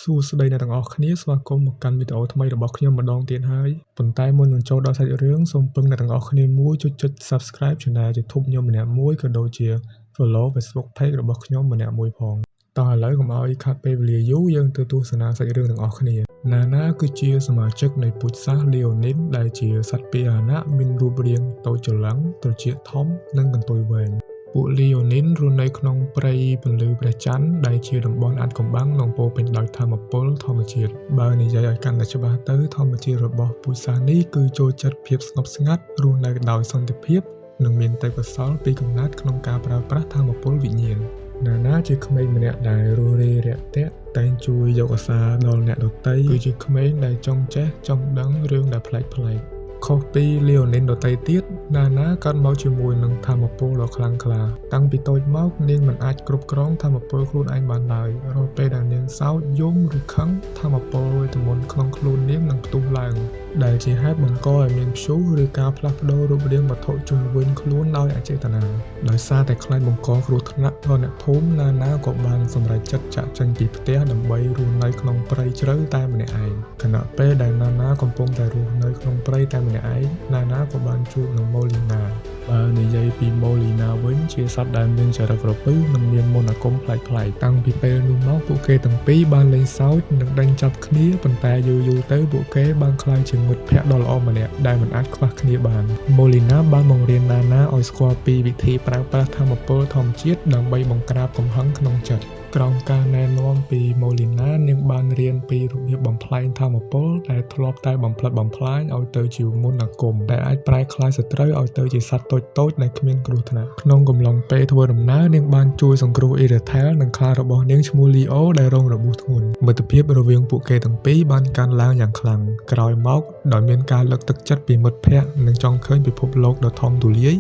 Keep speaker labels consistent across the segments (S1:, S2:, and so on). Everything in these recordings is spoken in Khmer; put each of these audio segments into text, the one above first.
S1: សួស្តីអ្នកទាំងអស់គ្នាស្វាគមន៍មកកាន់វីដេអូថ្មីរបស់ខ្ញុំម្ដងទៀតហើយប៉ុន្តែមុននឹងចូលដល់សាច់រឿងសូមពឹងអ្នកទាំងអស់គ្នាមួយចុចចុច Subscribe Channel YouTube ខ្ញុំម្នាក់មួយក៏ដូចជា Follow Facebook Page របស់ខ្ញុំម្នាក់មួយផងតោះឥឡូវកុំឲ្យខាត់ពេលវេលាយូរយើងទៅទស្សនាសាច់រឿងទាំងអស់គ្នាណាណាគឺជាសមាជិកនៃពូជសាសន៍ Leonin ដែលជាសត្វពាហនៈមានរូបរាងតូចច្រឡឹងត្រចៀកធំនិងកន្ទុយវែងពួក Leonin រស់នៅក្នុងព្រៃពន្លឺព្រះច័ន្ទដែលជាតំបន់អាថ៌កំបាំងនិងពោរពេញដោយថាមពលធម្មជាតិបើនិយាយឲ្យកាន់តែច្បាស់ទៅធម្មជាតិរបស់ពូជសាសន៍នេះគឺចូលចិត្តភាពស្ងប់ស្ងាត់រស់នៅដោយសន្តិភាពនិងមានទេពកោសល្យពីកំណើតក្នុងការប្រើប្រាស់ថាមពលវិញ្ញាណណាណាជាក្មេងម្នាក់ដែលរួសរាយរាក់ទាក់តែងជួយយកអាសាដល់អ្នកដទៃគឺជាក្មេងដែលចង់ចេះចង់ដឹងរឿងដែលប្លែកៗខុសពី Leonin ដទៃទៀតណាណាកើតមកជាមួយនឹងថាមពលដ៏ខ្លាំងក្លាតាំងពីតូចមកនាងមិនអាចគ្រប់គ្រងថាមពលខ្លួនឯងបានឡើយរាល់ពេលដែលនាងសោកយំឬខឹងថាមពលវេទមន្តក្នុងខ្លួននាងនឹងផ្ទុះឡើងដែលជាហេតុបង្កឲ្យមានព្យុះឬការផ្លាស់ប្ដូររូបរាងវត្ថុជុំវិញខ្លួនដោយអចេតនាដោយសារតែខ្លាចបង្កគ្រោះថ្នាក់ដល់អ្នកភូមិណាណាក៏បានសម្រេចចិត្តចាកចេញពីផ្ទះដើម្បីរស់នៅក្នុងព្រៃជ្រៅតែម្នាក់ឯងខណៈពេលដែលណាណាកំពុងតែរស់នៅក្នុងព្រៃតែម្នាក់ឯងណាណាក៏បានជួបនឹងម៉ូលីណាបើនិយាយពីម៉ូលីណាវិញជាសត្វដែលមានចរិតក្រពឹសនិងមានមន្តអាគមប្លែកៗតាំងពីពេលនោះមកពួកគេទាំងពីរបានលេងសើចនិងដេញចាប់គ្នាប៉ុន្តែយូរៗទៅពួកគេបានក្លាយជាមិត្តភក្តិដ៏ល្អម្នាក់ដែលមិនអាចខ្វះគ្នាបានម៉ូលីណាបានបង្រៀនណាណាឲ្យស្គាល់ពីវិធីប្រើប្រាស់ថាមពលធម្មជាតិដើម្បីបង្ក្រាបកំហឹងក្នុងចិត្តក្រោមការណែនាំពីម៉ូលីណានាងបានរៀនពីរបៀបបំផ្លែងថាមពលដែលធ្លាប់តែបំផ្លិចបំផ្លាញឲ្យទៅជាមន្តអាគមដែលអាចប្រែក្លាយសត្រូវឲ្យទៅជាសត្វតូចៗដែលគ្មានគ្រោះថ្នាក់ក្នុងកំឡុងពេលធ្វើដំណើរនាងបានជួយសង្គ្រោះអ៊ីរ៉ាថែលនិងខ្លារបស់នាងឈ្មោះលីអូដែលរងរបួសធ្ងន់មិត្តភាពរវាងពួកគេទាំងពីរបានកើនឡើងយ៉ាងខ្លាំងក្រោយមកដោយមានការលើកទឹកចិត្តពីមិត្តភ័ក្តិនិងចង់ឃើញពិភពលោកដ៏ធំទូលាយ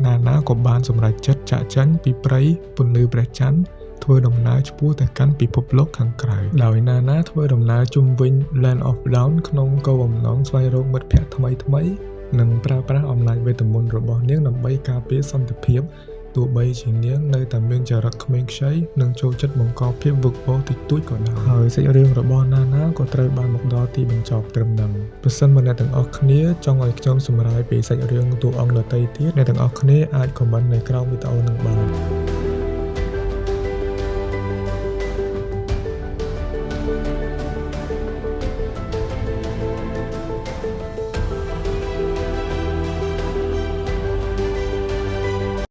S1: ណាណាក៏បានសម្រេចចិត្តចាកចេញពីព្រៃពន្លឺព្រះច័ន្ទធ្វើដំណើរឆ្ពោះទៅកាន់ពិភពលោកខាងក្រៅដោយណាណាធ្វើដំណើរជុំវិញ Land of Dawn ក្នុងគោលបំណងស្វែងរកមិត្តភក្តិថ្មីៗនិងប្រើប្រាស់អំណាចវេទមន្តរបស់នាងដើម្បីការពារសន្តិភាពទោះបីជានាងនៅតែមានចរិតក្មេងខ្ចីនិងចូលចិត្តបង្កភាពវឹកវរតិចតួចក៏ដោយហើយសាច់រឿងរបស់ណាណាក៏ត្រូវបានមកដល់ទីបញ្ចប់ត្រឹមហ្នឹងប្រសិនបើអ្នកទាំងអស់គ្នាចង់ឲ្យខ្ញុំសម្រាយពីសាច់រឿងតួអង្គដទៃទៀតអ្នកទាំងអស់គ្នាអាច comment នៅក្រោមវីដេអូនឹងបាន។